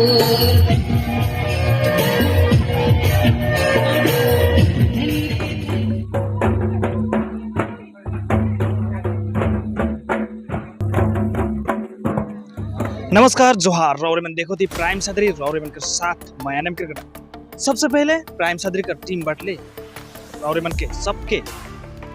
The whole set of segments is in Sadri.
नमस्कार जोहार रौरेमन देखो थी प्राइम सादरी रौरेमन के साथ मैं एनएम क्रिकेटर। सबसे पहले प्राइम सादरी का टीम बटले रौरेमन के सबके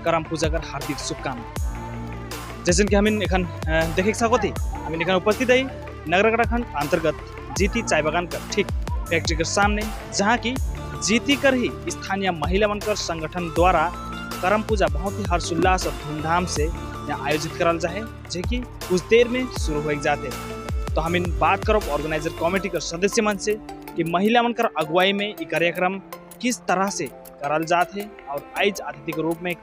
करम पूजा कर हार्दिक शुभकामना। जैसे कि हम एखन देखे सको थी हम एखन उपस्थित है नगरकाटा खंड अंतर्गत जीती चाय बागान का ठीक फैक्ट्री के सामने, जहाँ की जीती कर ही स्थानीय महिला मन कर संगठन द्वारा करम पूजा बहुत ही हर्षोल्लास और धूमधाम से यहाँ आयोजित करल जाए, जे कि कुछ देर में शुरू हो जाते। तो हम इन बात करो ऑर्गेनाइजर कमेटी के सदस्य मन से कि महिला मन कर अगुवाई में ये कार्यक्रम किस तरह से करल जात है और आज अतिथि के रूप में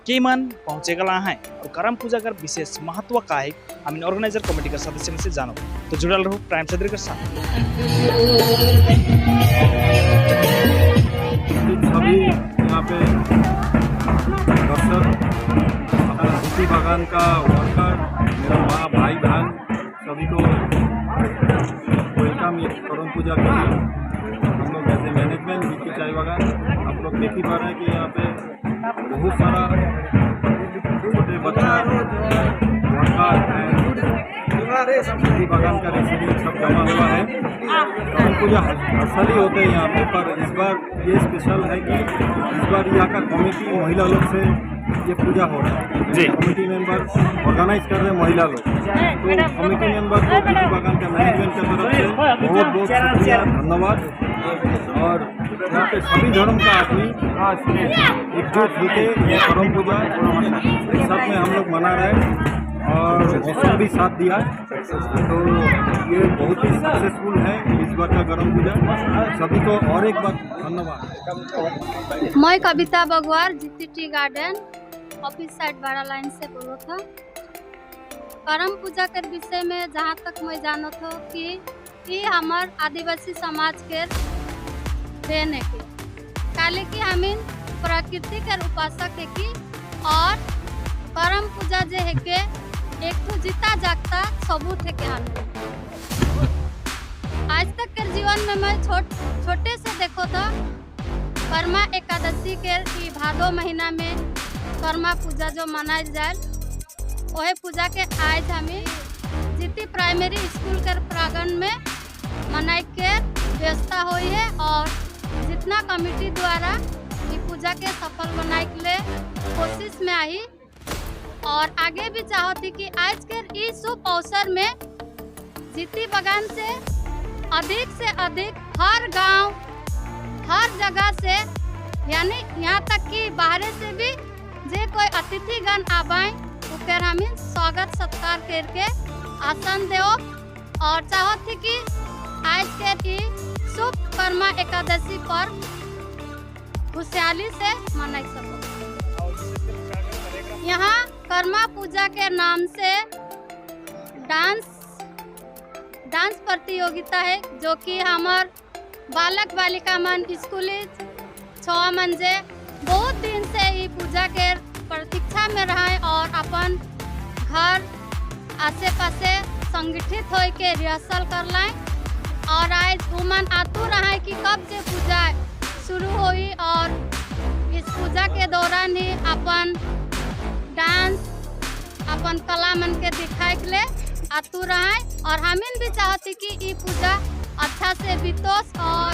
के मन पहुँचे गला है और करम पूजा कर विशेष महत्व का है, हम इन ऑर्गेनाइजर कमेटी के सदस्य मन से जानो। तो जुड़ल रहो प्राइम सदर के साथ। सभी यहाँ पे दर्शक, अपना जीती बागान का वर्कर, मेरा माँ भाई बहन सभी को वेलकम ये करम पूजा के लिए। हम लोग एज ए मैनेजमेंट जीती चाय बागान आप लोग देख ही पा रहे हैं कि यहाँ पे बहुत सारा छोटे बच्चा वर्कर एंड जीती बागान का रेसिडेंट सब जमा हुआ है। करम पूजा हर साल ही होते हैं यहाँ पे, पर इस बार ये स्पेशल है कि इस बार यहाँ का कमेटी महिला लोग से ये पूजा हो रहा है जी। कमेटी मेंबर ऑर्गेनाइज कर रहे हैं महिला लोग, तो कमेटी मेंबर को जीती बागान का मैनेजमेंट की तरफ से बहुत बहुत शुक्रिया, धन्यवाद। और यहाँ पे सभी धर्म का आदमी एकजुट होके ये करम पूजा एक साथ में हम लोग मना रहे हैं और मौसम भी साथ दिया, तो ये बहुत ही सक्सेसफुल है इस बार का करम पूजा। सभी को और एक बार धन्यवाद। मैं कविता बगवार जीती टी गार्डन ऑफिस साइड बड़ा लाइन से बोलो था। करम पूजा के विषय में जहाँ तक मैं जानो थो कि ये हमार आदिवासी समाज के देन है कि काले कि हमीन प्रकृति के उपासक है कि और करम पूजा जे है के एक तो जीता जागता सबूत है के हमें आज तक के जीवन में मैं छोटे से देखो था कर्मा एकादशी के ई भादो महीना में कर्मा पूजा जो मनायल जाए वही पूजा के आज हमें जीती प्राइमरी स्कूल के प्रांगण में मनाए के व्यवस्था हुई है और जितना कमेटी द्वारा ई पूजा के सफल बनाए के लिए कोशिश में आई और आगे भी चाहती कि आज के इस शुभ अवसर में जीती बगान से अधिक से अधिक हर गांव हर जगह से यानी यहाँ तक कि बाहर से भी जे कोई अतिथिगण आबाएं उकर हमें स्वागत सत्कार करके आसन देव और चाहत थी कि आज के ई शुभ कर्मा एकादशी पर खुशहाली से मना सको। यहाँ कर्मा पूजा के नाम से डांस डांस प्रतियोगिता है जो कि हमार बालक बालिका मन स्कूली छुआ मन जे बहुत दिन से ई पूजा के प्रतीक्षा में रहा है और अपन घर आसे पासे संगठित होए के रिहर्सल कर लाए और आज उमन आतुर रहा है कि कब जे पूजा शुरू हुई और इस पूजा के दौरान ही अपन डांस अपन कला मन के दिखाए के लिए आतुर रहा है और हमिन भी चाहती कि ई पूजा अच्छा से बीतोस और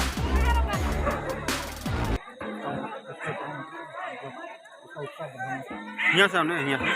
यहाँ सामने यहाँ।